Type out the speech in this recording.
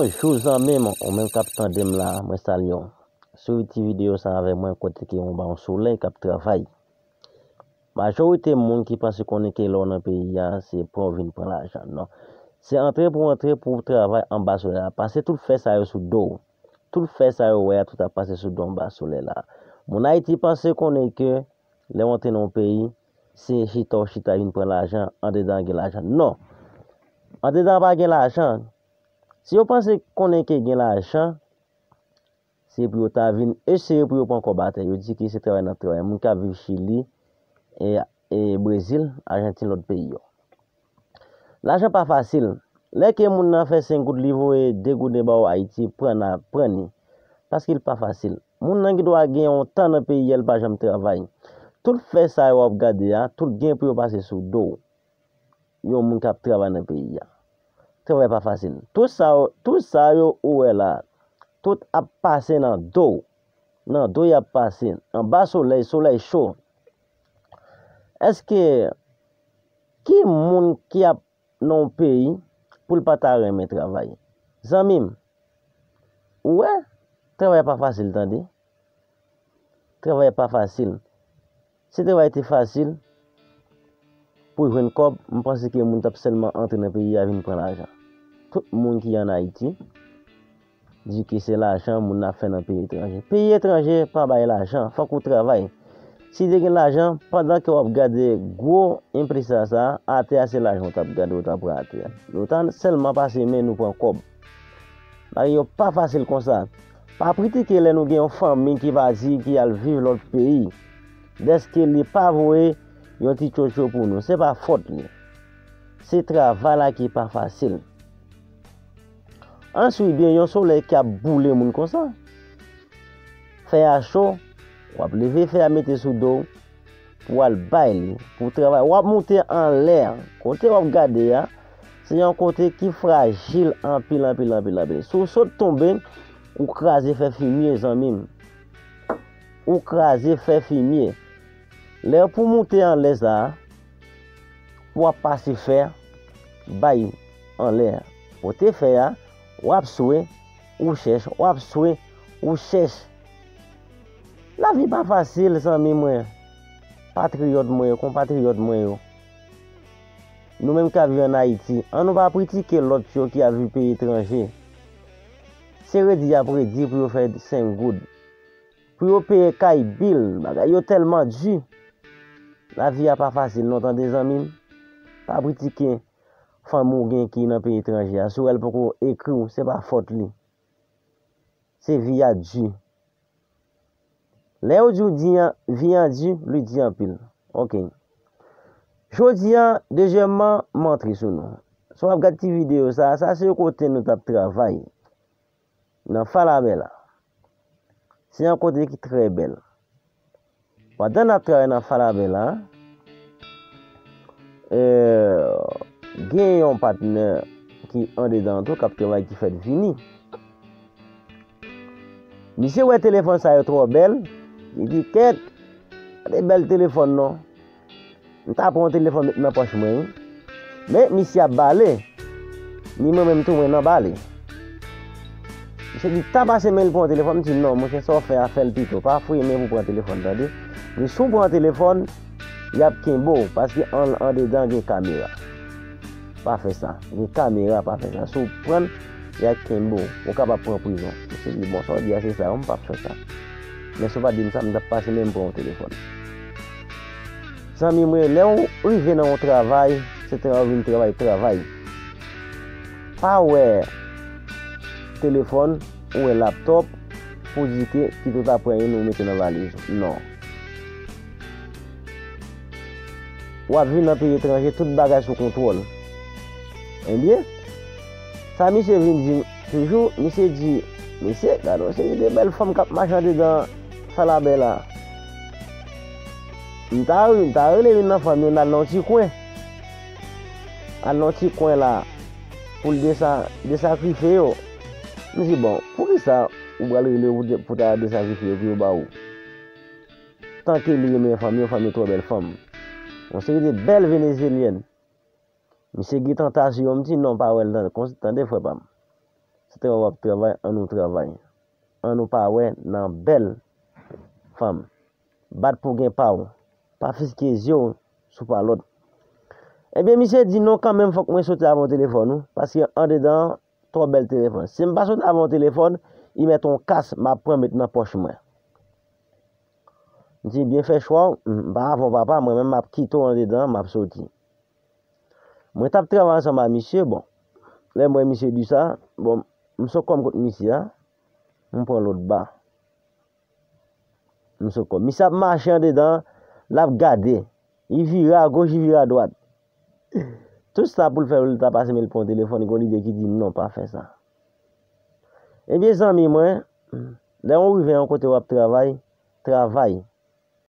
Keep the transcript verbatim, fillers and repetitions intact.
Jou zanmi m, ou menm k ap tande m la, mwen salye w. Swiv ti videyo sa avèk mwen kote ke yon ba yon solèy k ap travay. Majorite moun ki panse konnen ke lè w nan peyi a, se pran w vin pran lajan. Non. Se antre pou w antre pou w travay anba solèy la. Pase tout fè sa yo sou do w. Tout fè sa yo wè a, tout ap pase sou do w anba solèy la. Moun Ayiti panse konnen ke lè w antre nan yon peyi, se chita w chita vin pran lajan, andedan gen lajan. Non. Andedan pa gen lajan. Si yo panse konnen ke gen lajan, se pou yo ta vin eseye pou yo pran kòb atè. Yo di ke se travay n ap travay. Moun k ap viv Chili, e, e Brezil, Ajantin, lòt peyi yo. Lajan pa fasil. Lè ke moun nan fè senk goud, li voye de gouden ba w Ayiti, pran na, pran ni. Paske l pa fasil. Moun nan gen dwa gen yon tan nan peyi a, l pa janm travay. Tout fè sa yo w ap gade a, tout gen pou yo pase sou do w. Yon moun k ap travay nan peyi a. Travay pa fasil. Tout sa, tout sa yo ou wè la, tout ap pase nan do w. Nan do y ap pase. Anba solèy, solèy cho. Èske ki moun ki ap nan yon peyi pou l pa ta renmen travay? Zanmi m, ou wè, travay pa fasil, tande. Travay pa fasil. Si travay te fasil, pou jwenn kòb, m panse ke moun t ap sèlman antre nan peyi a vin pran lajan. Tout moun ki ann Ayiti di ke se lajan moun ap fè nan peyi etranje. Peyi etranje pa bay lajan, fòk ou travay. Si te gen lajan, pandan ke w ap gade gwo enpresa sa, atè a se lajan w t ap gade, w t ap pran atè a. Yo ta sèlman pase men nou pran kòb. Bagay yo pa fasil konsa. Pa kritike lè nou gen yon fanmi ki pati, ki al viv lòt peyi. Dèske li pa voye yon ti tchotcho pou nou. Se pa fòt li. Se travay la ki pa fasil. Answit, byen, yon solèy k ap boule moun konsa. Fè a cho, w ap leve fè a mete sou do w, pou w al bay li, pou w travay. W ap moute anlè. Kote w ap gade a, se yon kote ki frajil anpil, anpil, anpil, anpil. Si w sot tonbe, ou kraze fè fimye, zanmi m. Ou kraze fè fimye. Lè pou moute anlè sa a, w ap pase fè bay anlè. Pote fè a, w ap swe, ou chèch, w ap swe, ou chèch. Lavi pa fasil, zanmi mwen, patriyòt mwen yo, konpatriyòt mwen yo. Nou menm k ap viv ann Ayiti, ann nou pa kritike lòt yo ki ap viv peyi etranje. Se redi y ap redi pou yo fè senk goud. Pou yo peye kay, bil, bagay yo tèlman di. Lavi a pa fasil non, tande zanmi m. Pa kritike fanmi w gen ki nan peyi etranje a. Si w wè l poko ekri w, se pa fòt li. Se vi a di. Lè yo di w di an, vi an di, li di anpil. Oke. Jodi a, dezyèmman, m antre sou nou. Si w ap gad ti videyo sa, sa se kote nou t ap travay. Nan Falabella. Se yon kote ki trè bèl. Pandan n ap travay nan Falabella, eh, gen yon patnè ki andedan an tou k ap travay ki fèk vini. Misye wè telefòn sa yo twò bèl, li di, "Kèt, gade bèl telefòn non." M ta pran yon telefòn met nan pòch mwen, wi. Men misye ap bale. Ni mwen menm tou mwen nan bale. Misye di, "Ta pase men l pran yon telefòn." M di, "Non, monchè, sa w fè a, fè l pito. Pa fouye men pou pran telefòn, tande." Men si w pran telefòn, y ap kenbe w, paske an, andedan gen kamera. Pa fè sa. Gen kamera, pa fè sa. Si w pran l, y a kenbe w. Ou kapab pran prizon. Misye di, "Bon, sa w di a se sa, m p ap fè sa." Men si w pa t di m sa, m t ap pase men m pran yon telefòn. Zanmi mwen, lè w rive nan yon travay, se travay w vin travay, travay. Pa wè telefòn, ou wè laptòp, pou di ke kite w ta pran youn ou mete nan valiz ou. Non. W ap viv nan peyi etranje, tout bagay sou kontwòl. Ebyen, sa misye vin di m toujou, misye di, "Mesye, gade yon seri de bèl fanm k ap mache andedan Falabella." M ta, m ta rele youn nan fanm yo, n al nan yon ti kwen. Al nan yon ti kwen la, pou l desa-, desakrifye yo. M di, "Bon, poukisa ou pral rele yo pou, pou ta desakrifye yo, pou yo ba ou?" Tanke li renmen fanm yo, fanm yo twò bèl fanm. Yon seri de bèl venezyelyèn. Misye gen tanta sou yo, m di non, pa wè l tande, tande frè pa m. Se travay w ap travay, ann nou travay. Ann nou pa wè nan bèl fanm. Bat pou gen pa w. Pa fiske zye w sou pa lòt. Ebyen, misye di non kanmenm, fòk mwen soti avè yon telefòn, wi, paske andedan an twò bèl telefòn. Si m pa soti avè yon telefòn, li mèt yon kas m ap pran met nan pòch mwen. M di, byen fè chwa w, m pa avè w papa, mwen menm m ap kite w andedan an, m ap soti. Mwen t ap travay ansanm a misye, bon, lè m wè misye di sa, bon, m sot kò m kot misye a, m pran lòt ba. M sot kò. Misye ap mache andedan an, l ap gade. Li vire agoch, li vire adwat. Tout sa pou l fè, pou l ta pase men l pran yon telefòn, li gen yon lide ki di non, pa fè sa. Ebyen, zanmi mwen, lè w rive yon kote w ap travay, travay.